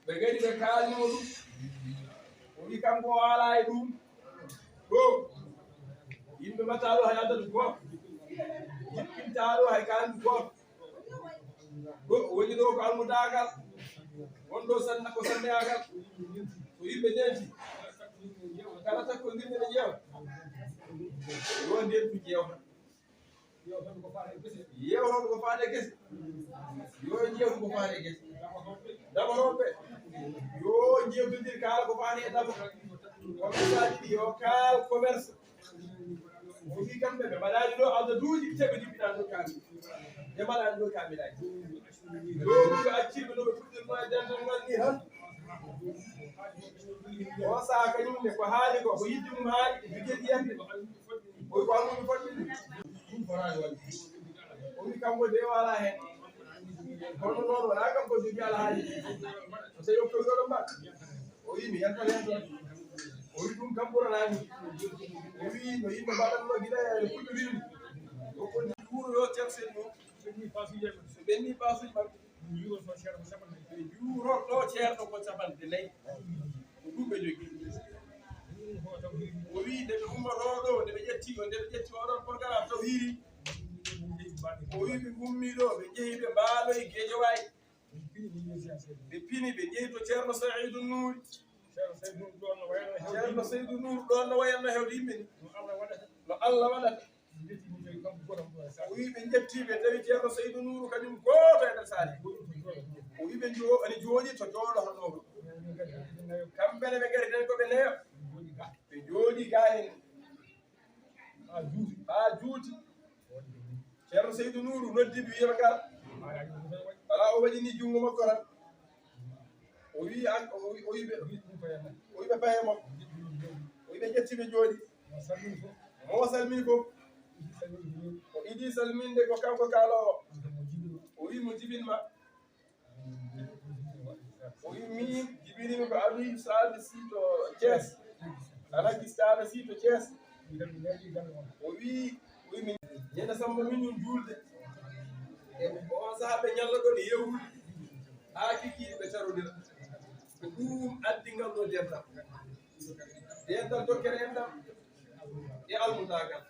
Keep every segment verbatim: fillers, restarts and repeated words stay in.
Ɓe ngari ɓe kaalnimo ɗum. O wi kanko o alaa e ɗum. Ɗo yimɓe mbaɗtaa ɗo hay adadu gooto. Jippintaa ɗo hay kaandu gooto. Ɗo woni ɗo ko almudaagal. Won ɗo sanna ko sanneyaagal. So yimɓe ndeenti, kala takkondirɓe ɓe ƴeewa. Yo ndeentu ƴeewta. Yewtoto ko faati e gese. Yo njeewtu ko faati e gese. Daɓotooɓe, yo njeewtondir kaala ko faati e daɓo. Commerçant ji ɗi, yo kaal commerce. O wi kamɓe ɓe mbaɗaani ɗo aldaduuji, te ɓe jippinaa ɗo kaamil. Ɓe mbaɗaani ɗo kaamilaaji. Yo ɗum yo accirɓe no ɓe puɗɗirnoo e dental ngal ni tan. On sahaa kañum ne ko haali ko, ko yidde mum haali, e jogii yiyannde. O wi ko almuɓe fotɓe ni. Ɗum fotaani waɗde. O wi kanko de o alaa heen. Kono noon wonaa kanko jogii alhaali. So tawi o kewi oɗo mbaɗ. O wi mi yaltat heen toon. O wi ɗum kam ɓuranaani. O wi no yimɓe mbaɗatno gila e fulɓe wiɗum. O ko juuro yo Ceerno Seydi Nuur. So ɓenni paasuuji maɓɓe. Ɓe juurotoo ceerno ko capanɗe nayi. Ko ɗum ɓe njogii. O wii nde ɓe ummatoo ɗo, nde ɓe ƴetti o, nde ɓe ƴetti oɗon programme taw hiiri. O wii ɓe ummii ɗo, ɓe njehi ɓe mbaaloyi Geejawaay. Ɓe pini, ɓe njehi to Ceerno Saydu Nuuri. Ceerno Saydu Nuuru ɗoon no wayanno hewde yimɓe ni. No Allah waɗata. O wii ɓe njettii ɓe tawi Ceerno Saydu Nuuru kañum gooto e nder saali. O wii ɓe jo-, ani jooɗi to jooɗo hono ɗo. Kamɓe ne ɓe ngari tan ko ɓe neeɓ. Ɓe jooɗi gaa heen. Haa juuti. Ceerno Saydu Nuuru noddi ɓe wiya ɓe ngar. Alaa o waɗi ni junngo makko tan. O wii an, o wii, o wii ɓe, o wii ɓe paye mo. O wii ɓe ƴetti ɓe jooɗi. Mo salmini fof. O idii salminde ko kanko kaaloowo. O wii mo jibin ma. O wii min jibinimi ko Aliou Sadio Sy to Thiès. Alhaji Sadio Sy to Thiès. O wii, o wii min ñande Samba min ñun juulde. E on sahaa ɓe ñalla ɗon e yewrude. Haa kikiiɗe ɓe carodira. Ko ɗum addi ngal ɗo dental. Dental dokkere enɗam e almudaagal.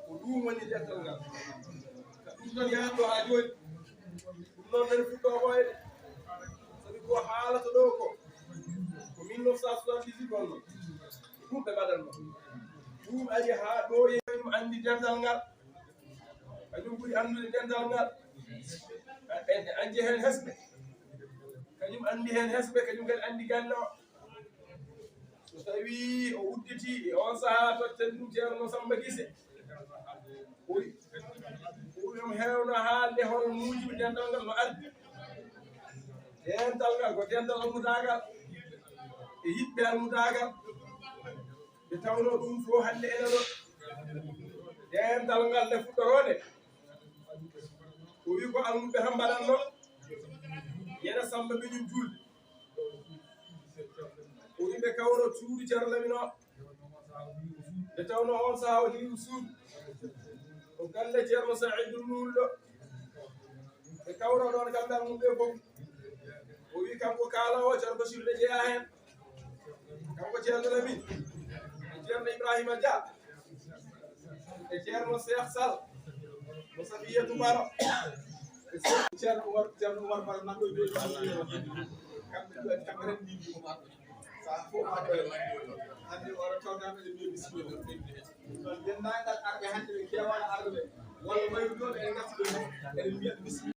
Ko ɗum woni dental ngal. Ko ɗum ɗon yahatnoo haa jooni. Ɗum noon nani fuɗɗoo ɓooyde. Sabi ko haalata ɗo ko, ko mille neuf cent soixante-dix-huit wonno. Ko ɗum ɓe mbaɗatnoo. Ɗum ari haa ɗo, kañum anndi dental ngal. Kañum ɓuri anndude dental ngal. En, en, en njehi heen hesɓe. Kañum anndi heen hesɓe, kañum kadi anndi galle o. So tawii o udditii e on sahaa totten ɗum Ceerno Samba Gise. Ɓuri, ɓuri ɗum heewno haalde hono muujibi dental ngal no ardi. Dental ngal ko dental almudaagal e yiɗɓe almudaagal. Nde tawnoo ɗum fof hannde ene ɗo. Dental ngal nde fuɗɗoroo nde. O wii ko almuɓɓe tan mbaɗatnoo. Ñande Samba ɓe ñum juulde. O wii ɓe kawroo suudu Ceerno Lamine o. Nde tawnoo on sahaa o hiiwi suudu. Ko galle Ceerno Saydu Nuuru ɗo. Ɓe kawroo ɗoon kamɓe almuɓɓe fof. O wii kanko kaaloowo Ceerno Basiiru ne jeyaa heen. Kanko Ceerno Lamin, e Ceerno Ibrahima Dia, e Ceerno Cheikh Sall, mo Safiyatu Baro, e Ceerno Umar, Ceerno Umar Baro nan ɗo jooɗi. Kamɓe ɗo, kamɓe tan mbiɗi ko maɗɗo. Sa fof maɗɗo e maɗɗo. Hannde o waɗa tawnaɓe ɓe mbiya bisimilla. Ɗon denndaangal arɓe hannde ɓe keewaano arɓe. Walla mayru ɗo ɓe ngarti ɓe fof. Eɗen mbiya bisimilla.